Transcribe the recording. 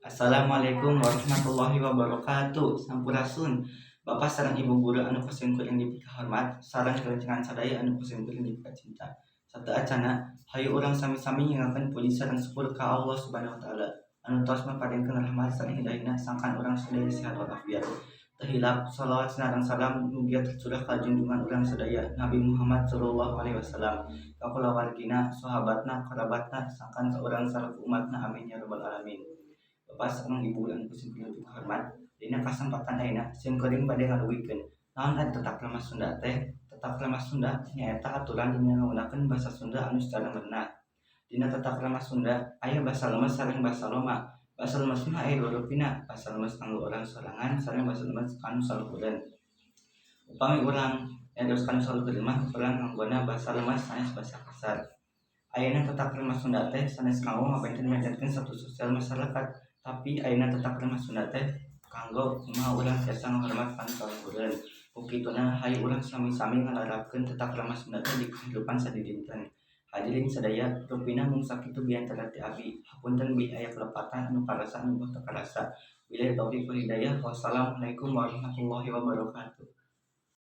Assalamualaikum warahmatullahi wabarakatuh. Sampurasun. Bapak sareng Ibu guru anu ku simkuring dipikahormat, sareng rerencangan sadaya anu ku simkuring dipikacinta. Sateuacanna, hayu urang sami-sami nyanggakeun puji sareng syukur ka Allah Subhanahu wa Taala anu tos maparinkeun rahmat sareng hidayahna sangkan urang sadaya sehat walafiat. Teu hilap shalawat sareng salam mugia tercurah ka junjungan urang sadaya, Nabi Muhammad sallallahu alaihi wasallam, ka kulawargina, sahabatna, kerabatna, sangkan ka urang salaku umatna. Amin ya rabbal alamin. Bapak sareng Ibu anu ku simkuring dipikahormat, dina kasempatan ayeuna simkuring bade ngadugikeun naon ari tata krama Sunda teh. Tata krama Sunda nyaeta aturan dina ngagunakeun basa Sunda anu sacara merenah. Dina tata krama Sunda aya basa lemes sareng basa loma. Basa lemes mah aya dua rupina, basa lemes kanggo urang sorangan sareng basa lemes kanu saluhureun. Upami urang nyarios kanu saluhureun mah urang nganggona basa lemes, sanes basa kasar. Ayeuna tata krama Sunda teh sanes kanggo ngapanten-pantenkeun status sosial masyarakat, tapi ayeuna tata krama Sunda teh kanggo kumaha urang tiasa ngahormat kanu saluhureun. Ku kituna, hayu urang sami-sami ngalarapkeun tata krama Sunda teh di kahirupan sadidinten. Hadirin sadaya, rupina mung sakitu biantara ti abi. Hapunten bilih aya kalepatan anu karasa anu teu karasa. Billahi taufik wal hidayah. Wassalamualaikum warahmatullahi wabarakatuh.